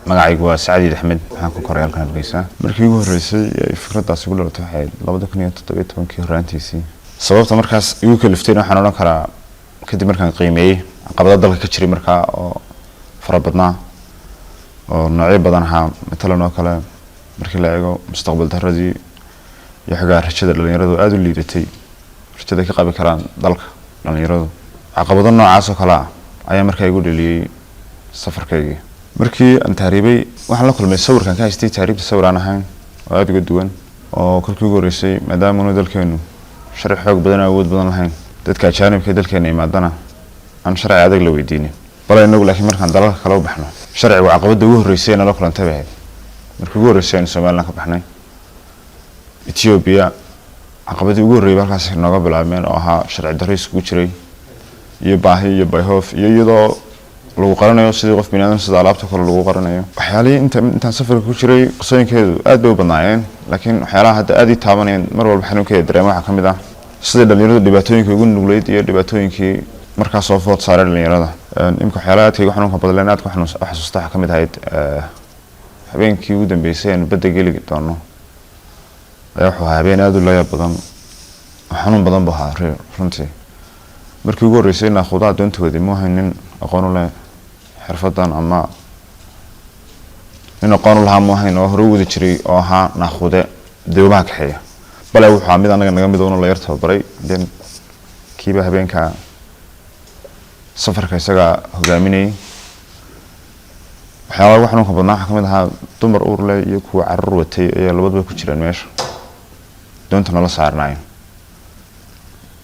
Magacaygu waa Sacadiid Axmed. Waxaan ku koray halkan Hargeysa. Markii ugu horreysay ay fikraddaasi ku dhalatay waxay ahayd 2017-kii horraantiisii. Sababta markaas igu kaliftayna waxaan odhan karaa kadib markaan qiimeeyey caqabado dalka ka jiray markaa oo fara badnaa oo noocyo badan ahaa. Matalan oo kale, markii la eego mustaqbal darradii iyo xogaa rajada dhalinyaradu aada u liidatay, rajada ka qabi karaan dalka dhalinyaradu, caqabado noocaas oo kale ah ayaa markaa igu dhaliyey safarkaygii. Markii aan tahriibay, waxaan la kulmay sawirkan ka haystay tahriibta sawir aan ahayn oo aada uga duwan, oo kolkii ugu horreysay, maadaama dalkeenu sharci xoog badan oo awood badan lahayn, dadka ajaanibka ee dalkeena imaadana aan sharci adag la weydiinin, bale inagu laakiin markaan dalalka kale u baxno sharcigu caqabadda ugu horreysay ee nala kulantay bay ahayd. Markii ugu horreysay aynu Somaliland ka baxnay Ethiopia, caqabadii ugu horreeyay halkaas nooga bilaabmeen, oo ahaa sharci darro isugu jiray iyo baahi iyo bayhoof iyo iyadoo lagu qaranayo sidii qof biniaadam, sida alaabta kale lagu qaranayo. Waxyaalihii intaan safarka ku jiray qisooyinkeedu aad bay u badnaayeen, laakiin waxyaalaha hadda aad ii taabanayeen, mar walba xanuunkeeda dareema, waxaa ka mid ah sidai dhalinyaradu dhibaatooyinka ugu nugleyd iyo dhibaatooyinkii markaa soo food saaray dhalinyarada. Imika waxyaalaha aadka igu xanuunka badleen, aadka u xasuusta, waxaa ka mid ahayd habeenkii ugu dambeysay aynu badda geli doono ayaa wuxuu ahaa habeen aada u layaab badan oo xanuun badan buu ahaa runtii. Markii ugu horreysay naaquudaha doonta waday mu ahayn nin aqoon u leh xirfadan, ama nin aqoon u lahaa mu ahayn oo hore u wadi jiray oo ahaa naaquude doomaha kaxeeya, bale wuxuu ahaa mid anaga naga mid oona la yar tababaray. Den kiiba habeenka safarka isagaa hogaaminayay. Waxyaabaha ugu xanuunka badnaa waxaa ka mid ahaa dumar uur leh iyo kuwa carruur watay ayaa labaduba ku jiraan meesha doonta nala saarnaayeen.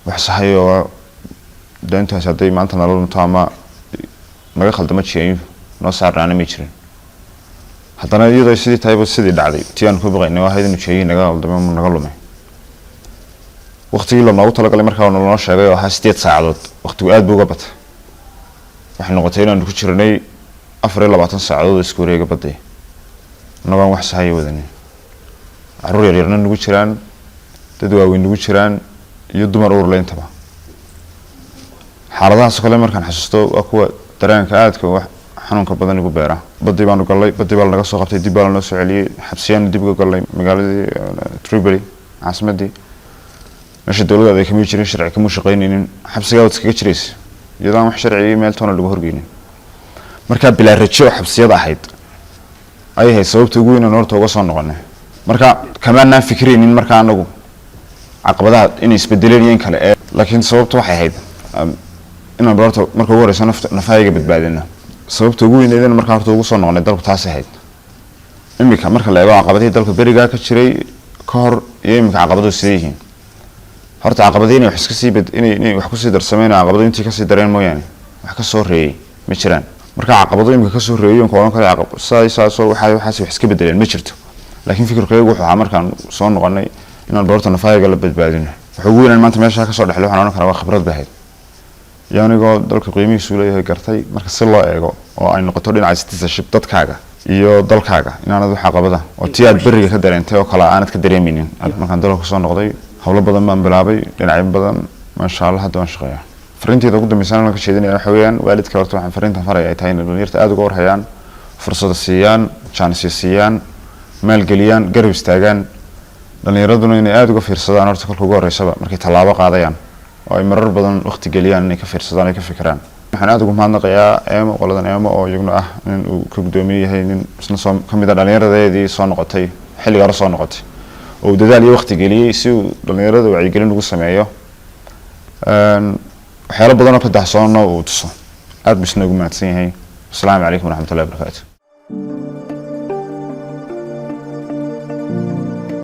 Wax sahay oo doontaas hadday maanta nala lunto ama naga khaldamo jiyayuhu noo saarnaana may jirin. Haddana iyadoo sidii tahayba sidii dhacday tii aan ku baqaynay oo ahayd inuu jeeyihii naga khaldamay ama naga lumay. Waqtigii lanoogu talagalay markaa naloo sheegay oo ahaa 8 saacadood, waqtigu aad buu uga batay. Waxay noqotay inaanu ku jirnay 24 saacadood oo isku wareega badday, annagoon wax sahaya wadanin, carruur yaryarna nagu jiraan, dad waaweyn nagu jiraan iyo dumar uur leh intaba. Xaaladahaas oo kale markaan xasuusto waa kuwa dareenka aadka wax xanuunka badan igu beera. Baddii baanu gallay, baddii baa lanaga soo qabtay, dib baa lanoo soo celiyey, xabsiyaanu dib uga gallay magaaladii Tripoli, caasimadii. Meesha dowladda ay kamay jirin, sharci kama shaqaynaynin, xabsigaa waad iskaga jiraysa iyadoo aan wax sharci meel toona lagu horgeynin. Markaa bilaa rajo oo xabsiyada ahayd ayay ahayd sababta ugu weyn aan horta uga soo noqonay. Marka kamaanaan fikiraynin markaa anagu caqabadaha inay isbedeleen iyo in kale ee, laakiin sababta waxay ahayd inaan bal horta marka ugu horeysa nafta nafahayga badbaadino. Sababta ugu weyneedana markaa horta ugu soo noqonay dalku taas ahayd. Imika marka la eego caqabadihii dalka berigaa ka jiray ka hor iyo imika caqabaduhu sidee yihiin, horta caqabadihii inay wax iska sii bed inay wax kusii darsameen oo caqabado intii kasii dareen mooyaane wax ka soo reeyay ma jiraan. Marka caqabado imika kasoo reeyay oon ka odhan kara saasoo waxaas wax iska bedeleen ma jirto, laakiin fikirkaygu wuxuu ahaa markaan soo noqonay inaan horta nafahayga la badbaadino. Waxa ugu weynaan maanta meesha kasoo dhexlay, waxaan odhan karaa, waa khibrad bay ahayd iyo anigoo dalka qiimihiisu leeyahay gartay marka si loo eego oo ay noqoto dhinaca citizenship dadkaaga iyo dalkaaga inaanad wax caqabada oo tii aad beriga ka dareentay oo kale aanad ka dareemeynin. Markaan dalka kusoo noqday, howlo badan baan bilaabay, dhinacyo badan. Maasha Allah, hadda waan shaqeeyaa. Fariinteeda ugu dambeysana aan ka jeedinaya waxa weeyaan waalidka horta waxaan fariintan faraya ay tahay inay dhalinyarta aada uga warhayaan, fursada siiyaan, jaanisyo siiyaan, maalgeliyaan, garab istaagaan. Dhalinyaraduna inay aada uga fiirsadaan horta kolka ugu horeysaba markay tallaabo qaadayaan oo ay marar badan waqti geliyaan inay ka fiirsadaan, ay ka fikiraan. Waxaan aada ugu mahadnaqayaa Eemo, qoladan Eemo, oo iyaguna ah nin uu ka guddoomiye yahay, nin isna soo kamid a dhalinyaradeedii soo noqotay, xilliga hore soo noqotay, oo uu dadaal iyo waqti geliyey si uu dhalinyarada wacyigelin ugu sameeyo, waxyaalo badan oo ka dahsoonna uu tuso. Aad buu isna ugu mahadsan yahay. Asalaamu calaykum waraxmatullahi wabarakaatu.